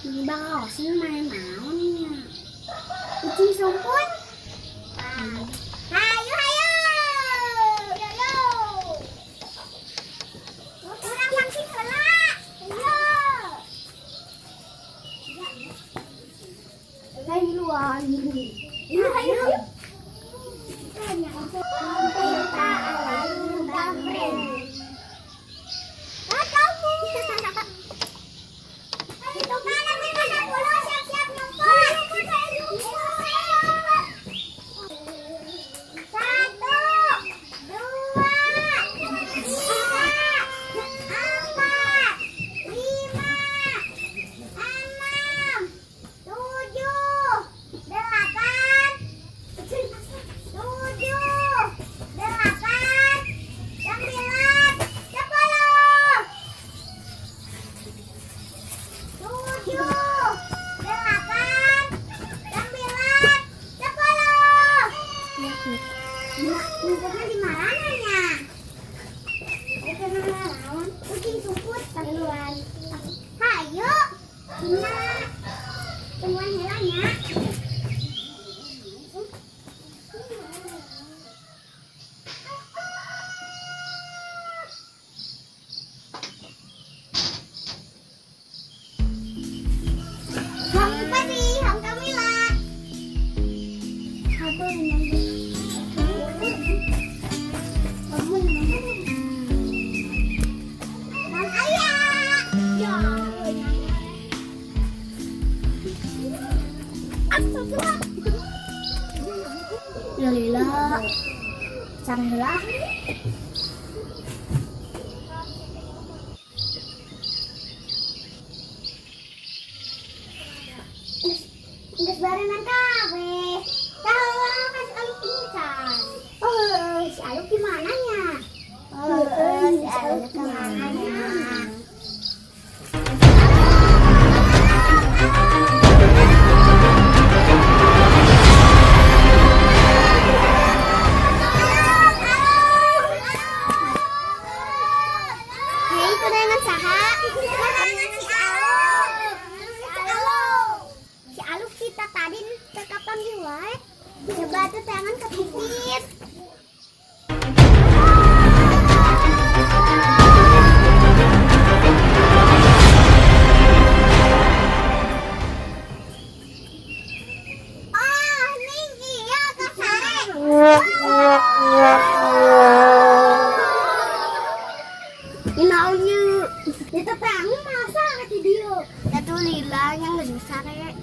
Ini Bang Osin main naon nya? Ucing sumput. Hayu hayu. Yo yo. Urang vaksin heula. Ayo. Lain luan. Ayo ayo. Cinta alayu gambreng. Kamu. Hitungan sampai 10, siap-siap nyumput. Satu, dua, tiga, empat, lima, enam, tujuh, delapan, tujuh, delapan, 9, 10. 7, 8, 9, 10. Ngumpulnya di mana nya? Itu naon? Ucing sumput tangguan. Hayu. Nah, tungguan heula nya. Hong Peti, Hong Kamila. Apa ini? Non ayah. Ya. Astagfirullah. Ya lila. Cara heula. Geus barengan kabeh. Tahu ka si Aluk pisan. Oh, si Aluk gimana nya? Oh, si Aluk kemana nya? Hei, kedatangan saha? Kedatangan si Aluk. Si Aluk. Si Aluk kita tadi ke kapan wae? Coba tuh tangan ketitip. Oh, ning iya kasare. Ini naonnya? Itu tang masa ka di dieu. Atuh lila yang geus sare.